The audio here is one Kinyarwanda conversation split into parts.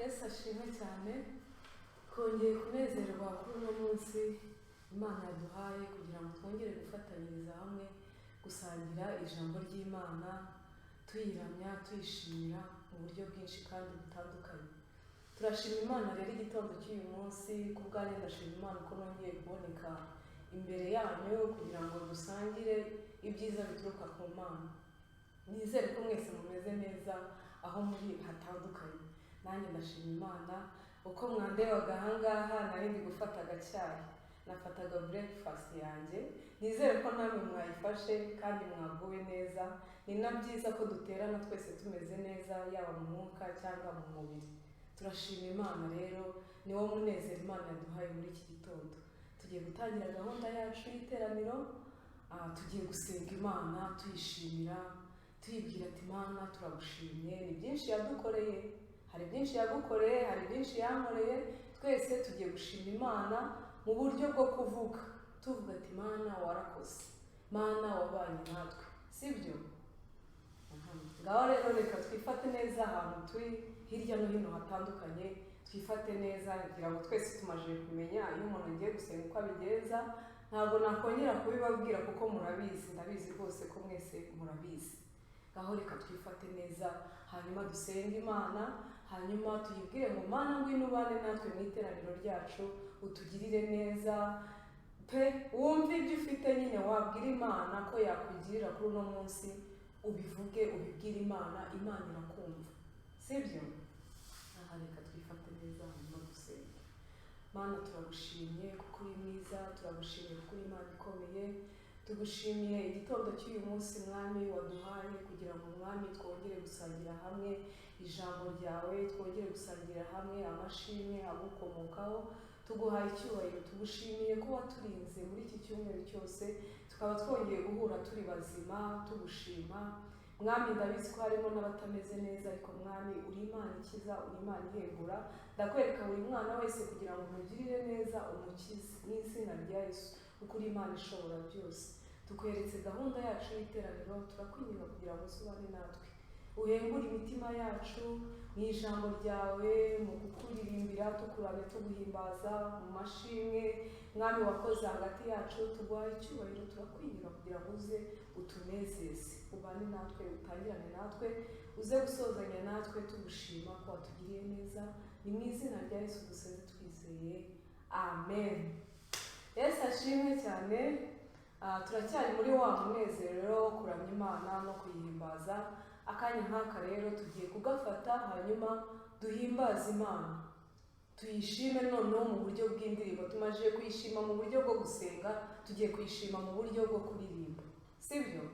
Yesu ashimwe cyane. Twongeye kunezerwa kuri uno munsi Imana yaduhaye kugira ngo twongere gufatanyiriza hamwe gusangira ijambo ry'Imana, tuyiramya, tuyishimira mu buryo bwinshi kandi butandukanye. Turashima Imana rero igitondo cy'uyu munsi. Ku bwanjye ndashima Imana ko nongeye kuboneka imbere yanyu kugira ngo dusangire ibyiza bituruka ku Mana. Nizere ko mwese mumeze neza aho muri hatandukanye. Nanjye ndashima Imana. Uko mwandebaga ahangaha nari ndi gufata agacyayi, nafataga breakfast yanjye. Nizere ko namwe mwayifashe kandi mwaguwe neza. Ni na byiza ko duterana twese tumeze neza, yaba mu mwuka cyangwa mu mubiri. Turashima Imana rero, ni wo munezero Imana yaduhaye muri iki gitondo. Tugiye gutangira gahunda yacu y'iteraniro. Tugiye gusenga Imana tuyishimira, tuyibwira ati: "Imana, turagushimye, ni byinshi yadukoreye, hari byinshi yagukoreye, hari byinshi yankoreye." Twese tugiye gushima Imana mu buryo bwo kuvuga, tuvuga ati: "Mana, warakoze, Mana, wabanye natwe." Sibyo? Ngaho rero reka twifate neza ahantu turi hirya no hino hatandukanye, twifate neza kugira ngo twese tumaze kumenya iyo umuntu agiye gusenga uko abigenza. Ntabwo nakongera kubibabwira kuko murabizi, ndabizi rwose ko mwese murabizi. Ngaho reka twifate neza, hanyuma dusenge Imana, hanyuma tuyibwire ngo: "Mana, ngwino ubane natwe mu iteraniro ryacu, utugirire neza pe." Wumve ibyo ufite nyine wabwira Imana ko yakugirira kuri uno munsi, ubivuge, ubibwire Imana, Imana irakumva, sibyo? Aha reka twifate neza hanyuma dusenge. Mana, turagushimye kuko uri mwiza, turagushimye kuko uri Imana ikomeye. Tugushimiye igitondo cy'uyu munsi, Mwami, waduhaye kugira ngo, Mwami, twongere gusangira hamwe ijambo ryawe, twongere gusangira hamwe amashimwe agukomokaho. Tuguhaye icyubahiro, tugushimiye ko waturinze muri iki cyumweru cyose, tukaba twongeye guhura turi bazima, tugushima. Mwami, ndabizi ko harimo n'abatameze neza, ariko Mwami, uri Imana ikiza, uri Imana ihembura. Ndakwereka buri mwana wese kugira ngo umugirire neza, umukize mu izina rya Yesu, kuko uri Imana ishobora byose. Tukweretse gahunda yacu y'iteraniro, turakwinginga kugira ngo usubane natwe, uhembure imitima yacu mu ijambo ryawe, mu kukuririmbira, tukuramya, tuguhimbaza mu mashimwe. Mwami, wakoze hagati yacu, tuguhaye icyubahiro. Turakwinginga kugira ngo uze utunezeze, ubane natwe, utangirane natwe, uze gusozanya natwe, tugushima ko watugiriye neza. Ni mu izina rya Yesu dusenze twizeye, amen. Yesu ashimwe cyane. Turacyari muri wa munezero wo kuramya Imana no kuyihimbaza. Akanya nk'aka rero tugiye kugafata, hanyuma duhimbaze Imana, tuyishime noneho mu buryo bw'indirimbo. Tumaze kuyishima mu buryo bwo gusenga, tugiye kuyishima mu buryo bwo kuririmba, sibyo?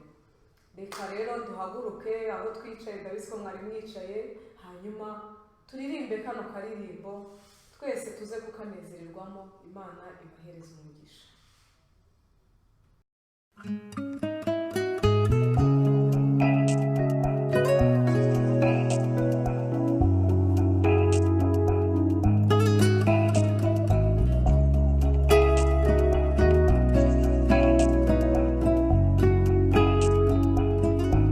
Reka rero duhaguruke aho twicaye, ndabizi ko mwari mwicaye, hanyuma turirimbe kano karirimbo twese tuze kukanezererwamo. Imana ibahereze umugisha.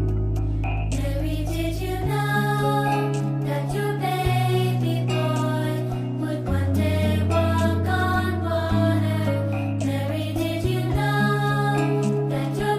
Mary, did you know that your baby boy would one day walk on water? Mary, did you know that your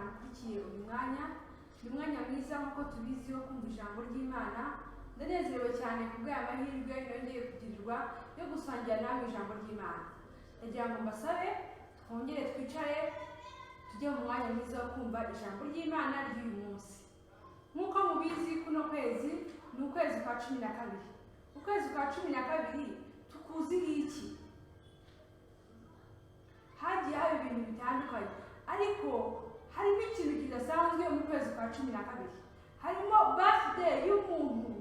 Mukurikiye uyu mwanya, ni umwanya mwiza nk'uko tubizi wo kumva ijambo ry'Imana. Ndanezerewe cyane ku bw'aya mahirwe nongeye kugirirwa yo gusangira namwe ijambo ry'Imana. Ndagira ngo mbasabe twongere twicare, tujye mu mwanya mwiza wo kumva ijambo ry'Imana ry'uyu munsi. Nk'uko mubizi, kuno kwezi ni ukwezi kwa 12. Ukwezi kwa 12 tukuzi nk'iki? Hagiye haba ibintu bitandukanye, ariko harimo ikintu kidasanzwe mu kwezi kwa 12. Harimo birthday y'umuntu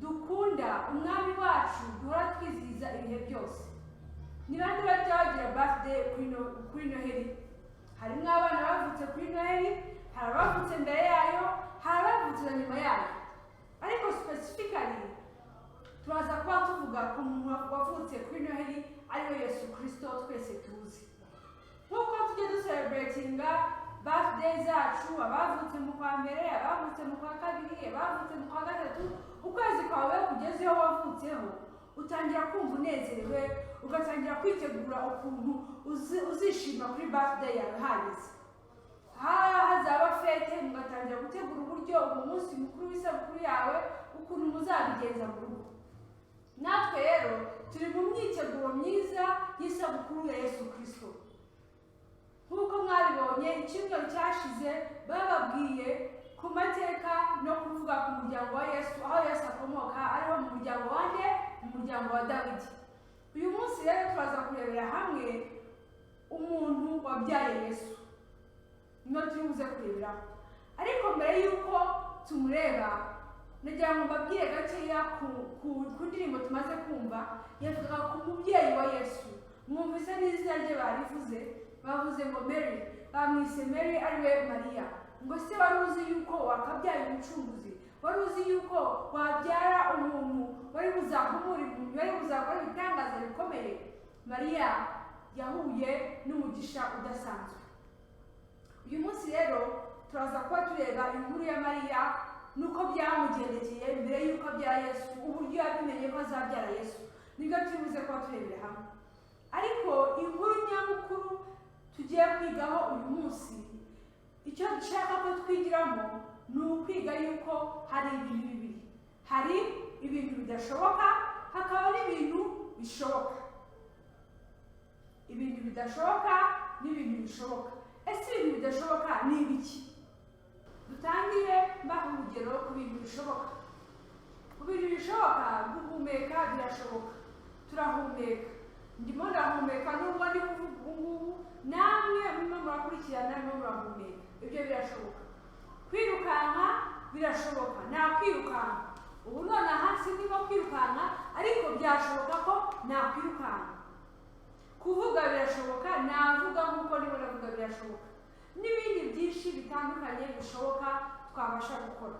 dukunda, umwami wacu duhora twizihiza ibihe byose. Ni bande bajya bagira birthday kuri Noheli? Harimo abana bavutse kuri Noheli, hari abavutse mbere yayo, hari abavutse na nyuma yayo, ariko specifically turaza kuba tuvuga ku muntu wavutse kuri Noheli, ariwe Yesu Kirisito twese tuzi. Nk'uko tujya ducelebratinga birthday zacu, abavutse mu kwa mbere, abavutse mu kwa kabiri, abavutse mu kwa gatatu, ukwezi kwawe kugezeho wavutseho, utangira kumva unezerewe, ugatangira kwitegura ukuntu uzishima kuri birthday yawe. Hageze hazaba fête, mugatangira gutegura uburyo uwo munsi mukuru w'isabukuru yawe ukuntu muzabigenza mu rugo. Natwe rero turi mu myiteguro myiza y'isabukuru ya Yesu Kirisito. Nk'uko mwabibonye icyumweru cyashize, bababwiye ku mateka no kuvuga ku muryango wa Yesu, aho Yesu akomoka, ariho mu muryango wa nde? Mu muryango wa Dawidi. Uyu munsi rero turaza kurebera hamwe umuntu wabyaye Yesu, niyo turi buze kureberaho. Ariko mbere y'uko tumureba, nagira ngo mbabwire gakeya ku ndirimbo tumaze kumva yavugaga ku mubyeyi wa Yesu. Mwumvise n'izina rye barivuze, bavuze ngo Mary, bamwise Mary, ariwe Mariya. Ngo se wari uzi yuko wakabyaye umucunguzi? Wari uzi yuko wabyara umuntu wari buzahumura impumyi, wari buzakora ibitangaza bikomeye? Mariya yahuye n'umugisha udasanzwe. Uyu munsi rero turaza kuba tureba inkuru ya Mariya nuko byamugendekeye mbere y'uko abyara Yesu, uburyo yabimenye ko azabyara Yesu, nibwo turi buze kuba turebera hamwe. Ariko inkuru nyamukuru tugiye kwigaho uyu munsi, icyo dushaka ko twigiramo ni ukwiga yuko hari ibintu bibiri: hari ibintu bidashoboka, hakaba n'ibintu bishoboka. Ibintu bidashoboka n'ibintu bishoboka. Ese ibintu bidashoboka ni ibiki? Dutangire mbaha urugero ku bintu bishoboka. Ku bintu bishoboka, guhumeka birashoboka. Turahumeka, ndimo ndahumeka nubwo ndi kuvuga ubu ngubu, namwe murimo murakurikirana, murimo murahumeka. Ibyo birashoboka. Kwirukanka birashoboka, nakwirukanka ubu nonaha. Sindimo kwirukanka, ariko byashoboka ko nakwirukanka. Kuvuga birashoboka, navuga nk'uko ndimo ndavuga, birashoboka, n'ibindi byinshi bitandukanye bishoboka twabasha gukora.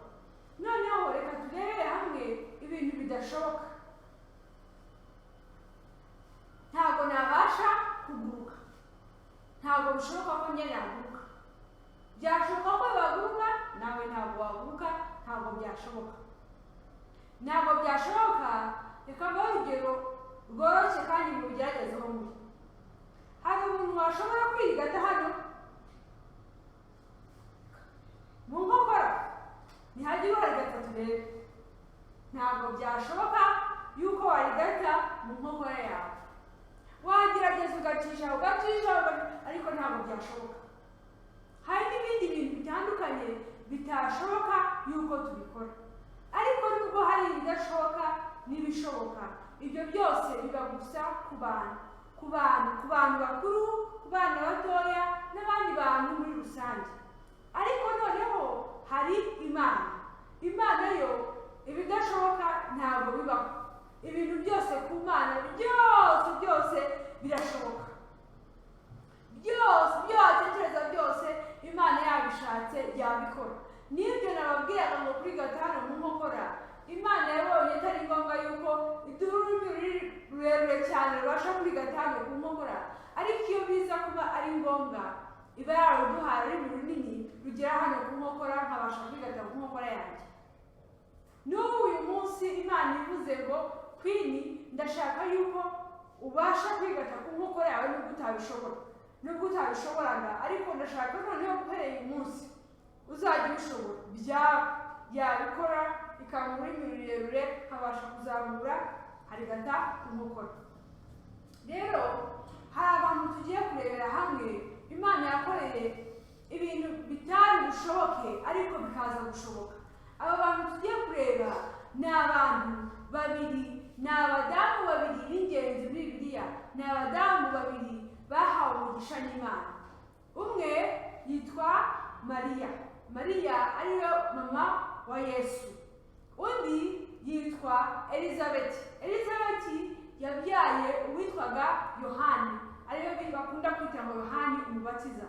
Noneho reka turebere hamwe ibintu bidashoboka. Ntabwo nabasha kuguruka, ntabwo bishoboka ko njye naguruka. Byashoboka ko baguruka, nawe ntabwo waguruka, ntabwo byashoboka, ntabwo byashoboka. Reka mbahe urugero rworoshye kandi mubigeragezeho. Muri hari umuntu washobora kwirigata hano mu nkokora? Ntihagire uharigata turebe. Ntabwo byashoboka yuko warigata mu nkokora yawe. Wagerageza ugacisha, ugacisha, ariko ntabwo byashoboka. Hari n'ibindi bintu bitandukanye bitashoboka yuko tubikora. Ariko nubwo hari ibidashoboka n'ibishoboka, ibyo byose biba gusa ku bantu bakuru, ku bana batoya n'abandi bantu muri rusange. Ariko noneho hari Imana. Imana yo ibidashoboka ntabwo bibaho. Ibintu byose ku Mana, byose byose birashoboka. Byose ibyo watekereza byose, Imana yabishatse yabikora. N'ibyo nababwiraga ngo kuri gatanu mu nkokora, Imana yabonye atari ngombwa yuko iduha ururimi rurerure cyane rubasha kuri gatanu ku nkokora, ariko iyo biza kuba ari ngombwa iba yaruduhaye ururimi runini rugera hano ku nkokora, nkabasha kurigata ku nkokora yanjye. N'ubu uyu munsi Imana ivuze ngo: "Queen, ndashaka yuko ubasha kwigata ku nkokora yawe," nubwo utabishobora. Nubwo utabishoboraga, ariko ndashaka noneho guhereye uyu munsi uzajya ubishobora. Byaba yabikora ikaba ururimi rurerure, nkabasha kuzamura harigata ku nkokora. Rero hari abantu tugiye kurebera hamwe Imana yakoreye ibintu bitari bushoboke ariko bikaza gushoboka. Aba bantu tugiye kureba ni abantu babiri, ni abadamu babiri b'ingenzi muri Bibiliya, ni abadamu babiri bahawe umugisha n'Imana. Umwe yitwa Mariya, Mariya ariwe mama wa Yesu. Undi yitwa Elizabeti. Elizabeti yabyaye uwitwaga Yohani, ariwe bakunda kwita ngo Yohani Umubatiza.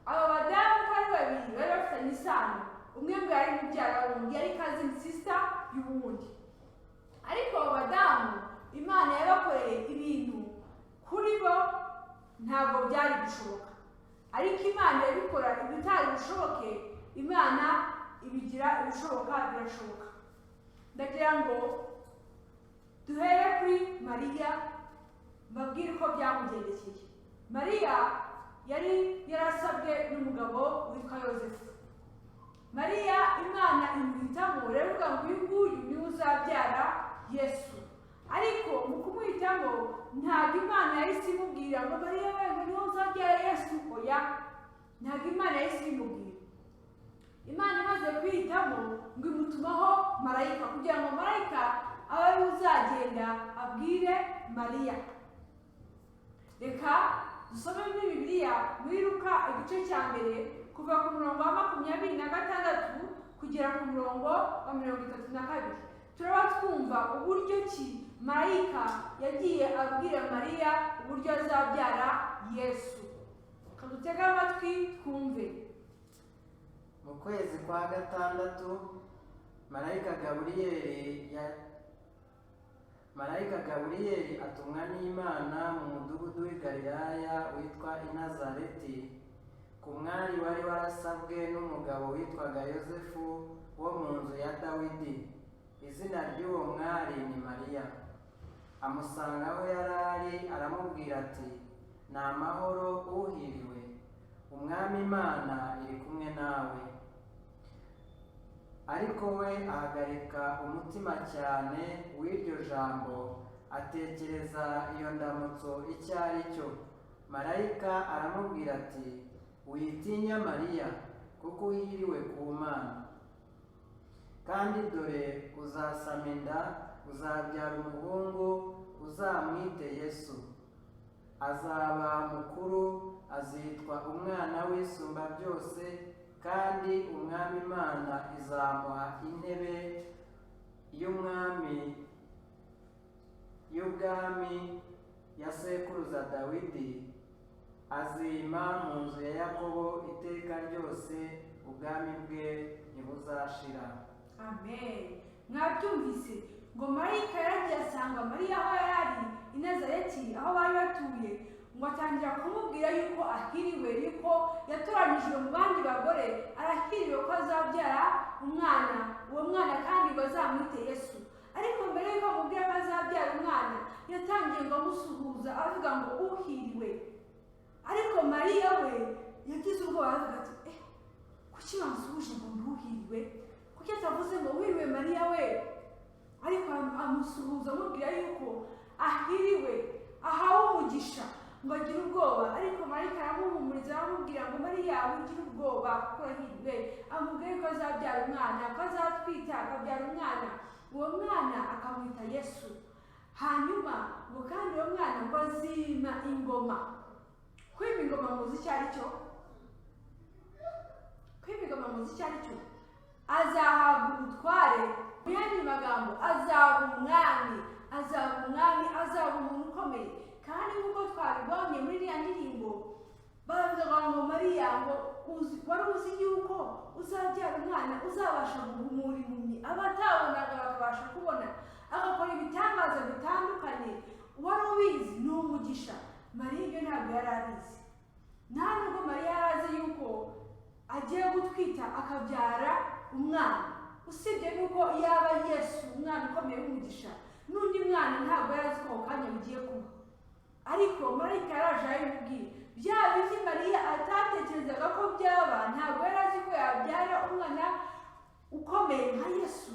Aba badamu uko ari babiri bari bafitanye isano, umwe ngo yari mubyara w'undi, yari cousin sister y'uwundi. Ariko abo badamu Imana yabakoreye ibintu kuri bo ntabwo byari gushoboka, ariko Imana irabikora. Ibitari bushoboke Imana ibigira ibishoboka, birashoboka. Ndagira ngo duhere kuri Mariya, mbabwire uko byamugendekeye. Mariya yari yarasabwe n'umugabo witwa Yosefu. Mariya Imana imuhitamo, rero ngo uyu nguyu niwe uzabyara Yesu. Ariko mu kumuhitamo ntabwo Imana yahise imubwira ngo Mariya we, ngo niwe uzabyara Yesu. Oya, ntabwo Imana yahise imubwira. Imana imaze kwihitamo ngo imutumaho marayika, kugira ngo marayika abe ariwe uzagenda abwire Mariya. Reka dusome muri Bibiliya, muri Luka igice cya 1, kuva ku murongo wa 26 kugera ku murongo wa 32. Turaba twumva uburyo ki marayika yagiye abwira Mariya uburyo azabyara Yesu. Dutege amatwi twumve. Mu kwezi kwa gatandatu marayika Gaburiyeli atumwa n'Imana mu mudugudu w'i Galilaya witwa i Nazareti, ku mwari wari warasabwe n'umugabo witwaga Yosefu wo mu nzu ya Dawidi. Izina ry'uwo mwari ni Mariya. Amusanga aho yari ari, aramubwira ati: "Ni amahoro, uhiriwe, Umwami Imana iri kumwe nawe." Ariko we ahagarika umutima cyane w'iryo jambo, atekereza iyo ndamutso icyo ari cyo. Marayika aramubwira ati: "Witinya Mariya, kuko uhiriwe ku Mana. Kandi dore uzasama inda, uzabyara umuhungu, uzamwite Yesu. Azaba mukuru, azitwa Umwana w'Isumba byose, kandi Umwami Imana izamuha intebe y'ubwami ya sekuruza Dawidi, azima mu nzu ya Yakobo iteka ryose, ubwami bwe ntibuzashira." Amen. Mwabyumvise ngo marayika yaragiye asanga Mariya aho yari ari i Nazareti, aho bari batuye, ngo atangira kumubwira yuko ahiriwe, yuko yatoranyijwe mu bandi bagore, arahiriwe ko azabyara umwana, uwo mwana kandi ngo azamwite Yesu. Ariko mbere yuko amubwira ko azabyara umwana, yatangiye ngo amusuhuza avuga ngo uhiriwe. Ariko Mariya we yagize ubwoba, aravuga ati: "Kuki bansuhuje ngo nduhiriwe? Kuki atavuze ngo wiriwe Mariya we?" Ariko amusuhuza amubwira yuko ahiriwe, ahawe umugisha, ngo agire ubwoba. Ariko marayika aramuhumuriza, aramubwira ngo Mariya, ugire ubwoba kuko urahiriwe. Amubwira yuko azabyara umwana, ko azatwita akabyara umwana, uwo mwana akamwita Yesu. Hanyuma ngo kandi uwo mwana ngo azima ingoma. Kwima ingoma muzi icyo ari cyo? Kwima ingoma muzi icyo ari cyo? Azahabwa ubutware. Mu yandi magambo, azaba umwami, azaba umwami, azaba umuntu ukomeye. Kandi nk'uko twabibonye muri iriya ndirimbo, baravuga ngo Mariya, ngo wari uzi yuko uzabyara umwana uzabasha guhumura impumyi, abatabonaga bakabasha kubona, agakora ibitangaza bitandukanye? Wari ubizi? Ni umugisha. Mariya ibyo ntabwo yari abizi. Nta nubwo Mariya yari azi yuko agiye gutwita akabyara umwana, usibye nuko yaba Yesu umwana ukomeye w'umugisha n'undi mwana, ntabwo yari azi ko ako kanya bigiye kuba. Ariko marayika yaraje arabimubwira. Bya bindi Mariya atatekerezaga ko byaba, ntabwo yari azi ko yabyara umwana ukomeye nka Yesu.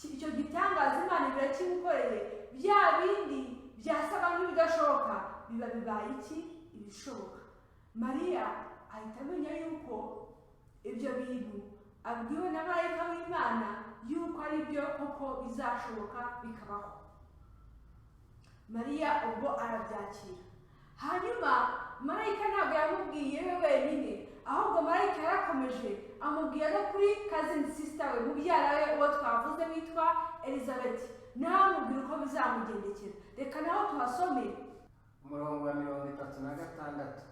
Icyo gitangaza Imana irakimukoreye. Bya bindi byasaga nk'ibidashoboka biba bibaye iki? Ibishoboka. Mariya ahita amenya yuko ibyo bintu abwiwe na marayika w'Imana yuko ari byo koko bizashoboka bikabaho. Mariya ubwo arabyakira. Hanyuma marayika ntabwo yamubwiye we wenyine, ahubwo marayika yarakomeje amubwira no kuri cousin sister we, mubyara we, uwo twavuze witwa Elizabeth, nawe amubwira uko bizamugendekera. Reka naho tuhasome. Umurongo wa 36.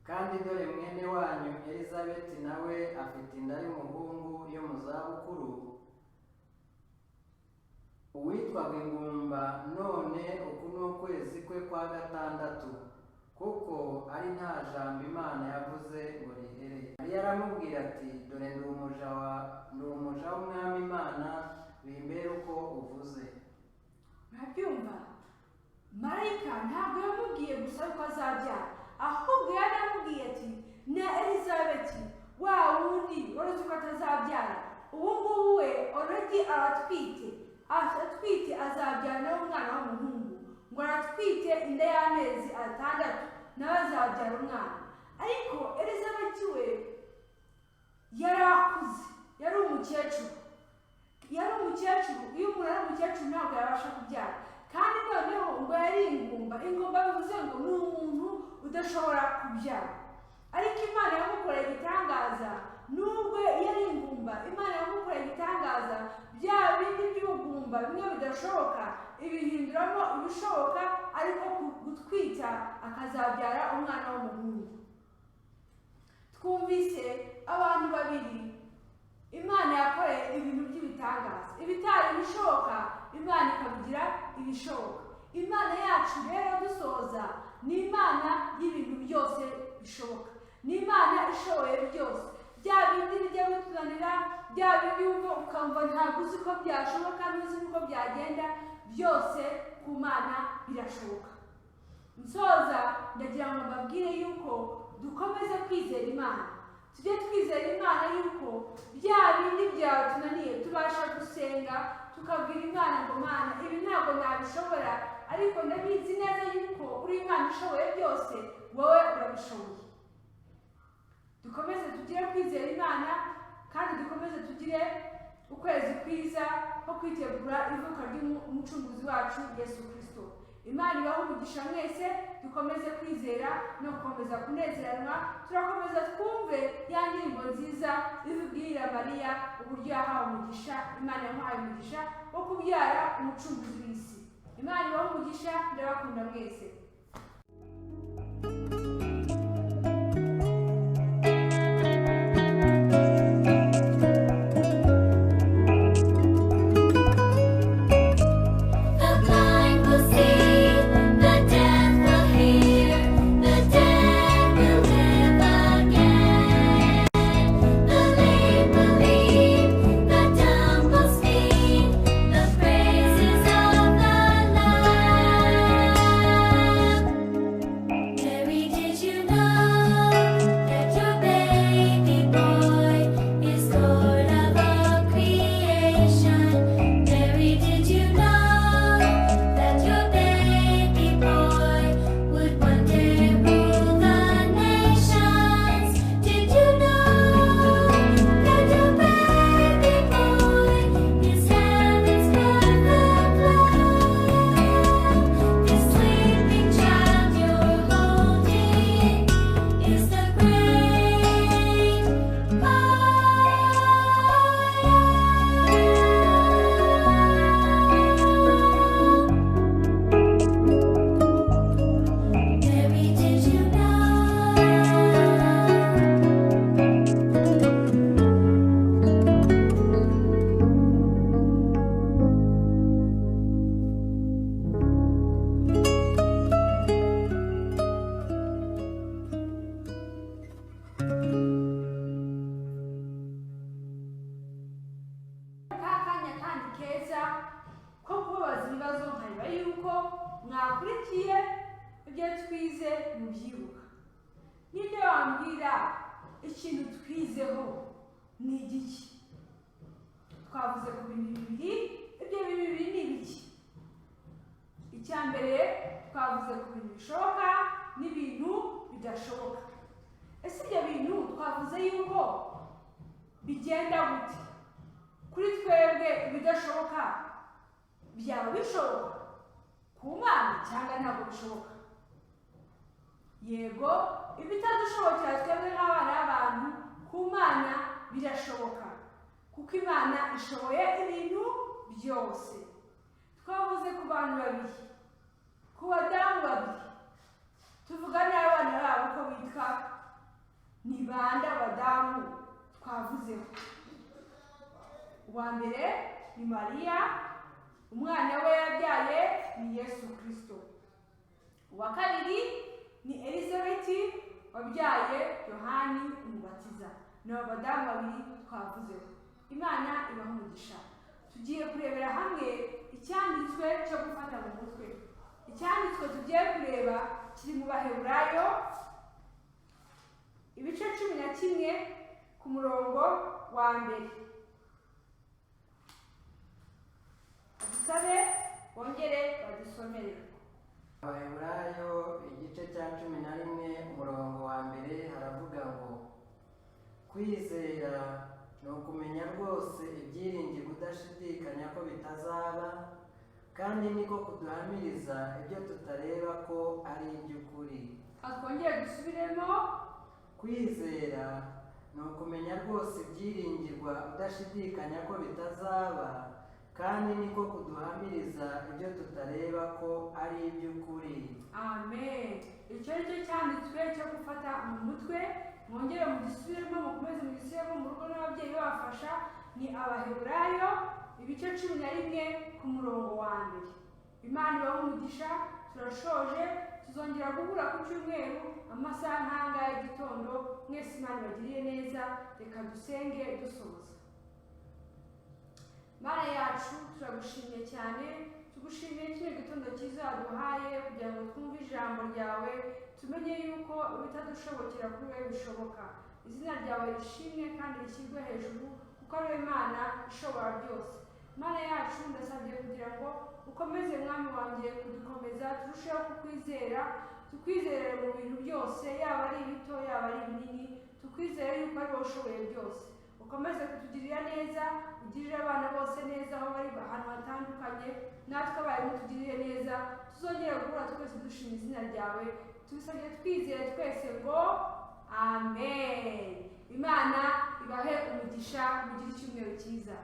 Kandi dore mwene wanyu Elizabeti nawe afite inda y'umuhungu yo mu zabukuru, uwitwaga ingumba, none uku ni ukwezi kwe kwa gatandatu, kuko ari nta jambo Imana yavuze ngo rihere. Mariya aramubwira ati: dore ndi umuja w'Umwami Imana, bimbere uko uvuze. Murabyumva, marayika ntabwo yamubwiye gusa yuko azabyara, ahubwo yaramubwiye ati na Elizabeti wa wundi wari uzi ko atazabyara, ubu ngubu we already aratwite, atwite azabyara nawe umwana w'umuhungu. Ngo aratwite inda y'amezi 6, nawe azabyara umwana. Ariko Elizabeti we yari akuze, yari umukecuru, yari umukecuru. Iyo umuntu ari umukecuru ntabwo yabasha kubyara. Kandi noneho ngo yari ingumba. Ingumba bivuze ngo ni umuntu udashobora kubyara. Ariko Imana yamukoreye igitangaza. Nubwo yari ingumba, Imana yamukoreye igitangaza. Bya bindi by'ubugumba bimwe bidashoboka ibihinduramo ibishoboka, ariko gutwita akazabyara umwana w'umuhungu. Twumvise abantu babiri Imana yakoreye ibintu by'ibitangaza, ibitari ibishoboka Imana ikabigira ibishoboka. Imana yacu rero dusoza ni Imana y'ibintu byose bishoboka, ni Imana ishoboye byose. Bya bindi bijya bitunanira, bya bindi wumva ukamva ntabwo uzi ko byashoboka, ntuzi uko byagenda, byose ku Mana birashoboka. Nsoza ndagira ngo mbabwire yuko dukomeze kwizera Imana, tujye twizera Imana yuko bya bindi byatunaniye tubasha gusenga tukabwira Imana ngo Mana ibi ntabwo nabishobora, ariko ndabizi neza yuko uri Imana ishoboye byose, wowe urabishoboye. Dukomeze tugire kwizera Imana, kandi dukomeze tugire ukwezi kwiza ko kwitegura ivuka ry'umucunguzi wacu Yesu Kristo. Imana ibahe umugisha mwese, dukomeze kwizera no gukomeza kunezeranwa. Turakomeza twumve ya ndirimbo nziza ibibwira Mariya uburyo yahawe umugisha, Imana yamuhaye umugisha wo kubyara umucunguzi w'isi. Imana ibahe umugisha, ndabakunda mwese. The blind will see, the deaf will hear, the dead will live again. The lame will leap, the dumb will speak, the praises of the Lamb. Mary, did you know that your baby boy is Lord of all creation? Mary, did you know that your baby boy would one day rule the nations? Did you know that your baby boy is heaven's perfect love? This sleeping child you're holding is the great I am. Mary, did you know? Ka kanya kandi keza ko kubabaza ibibazo, nkareba yuko mwakurikiye Ibyo twize mubyibuka? Nibyo wambwira ikintu twizeho ni igiki? Twavuze ku bintu bibiri. Ibyo bintu bibiri ni ibiki? Icya mbere, twavuze ku bintu bishoboka n'ibintu bidashoboka. Ese ibyo bintu twavuze yuko bigenda gute kuri twebwe? Ibidashoboka byaba bishoboka ku Mana cyangwa ntabwo bishoboka? Yego, ibitadushobokera twebwe nk'abana b'abantu, ku Mana birashoboka, kuko Imana ishoboye ibintu byose. Twavuze ku bantu babiri, ku badamu babiri, tuvuga n'abana babo uko bitwa. Ni bande abadamu twavuzeho? Uwa mbere ni Mariya, umwana we yabyaye ni Yesu Kirisito. Uwa kabiri ni Elizabeti wabyaye Yohani Umubatiza. Ni abo badamu babiri twavuzeho. Imana ibaha umugisha. Tugiye kurebera hamwe icyanditswe cyo gufata mu mutwe. Icyanditswe tugiye kureba kiri mu Baheburayo, ibice 11, ku murongo wa mbere. Dusabe bongere badusomere. Abaheburayo igice cya 11, umurongo wa mbere, haravuga ngo: "Kwizera ni ukumenya rwose ibyiringirwa udashidikanya ko bitazaba, kandi niko kuduhamiriza ibyo tutareba ko ari iby'ukuri." Twongere dusubiremo. Kwizera ni ukumenya rwose ibyiringirwa udashidikanya ko bitazaba, kandi niko kuduhamiriza ibyo tutareba ko ari iby'ukuri. Amen. Icyo ni cyo cyanditswe cyo gufata mu mutwe. Mwongere mugisubiremo, mukomeze mugisubiremo mu rugo n'ababyeyi babafasha. Ni Abaheburayo ibice 11 ku murongo wa mbere. Imana ibahe umugisha. Turashoje, tuzongera guhura ku cyumweru amasaha nk'aya y'igitondo. Mwese Imana ibagiriye neza. Reka dusenge dusoza. Mana yacu, turagushimiye cyane. Tugushimiye kino gitondo cyiza waduhaye kugira ngo twumve ijambo ryawe, tumenye yuko ibitadushobokera kuri wowe bishoboka. Izina ryawe rishimwe kandi rishyirwe hejuru, kuko ari wowe Mana ishobora byose. Mana yacu, ndasabye kugira ngo ukomeze, Mwami wanjye, kudukomeza turusheho kukwizera, tukwizerere mu bintu byose, yaba ari ibito, yaba ari ibinini, tukwizere yuko ari wowe ushoboye byose. Ukomeze kutugirira neza, ugirire abana bose neza aho bari ahantu hatandukanye, natwe abarimu tugirire neza. Tuzongere guhura twese dushima izina ryawe. Tubisabye twizeye twese ngo amen. Imana ibahe umugisha, mugire icyumweru cyiza.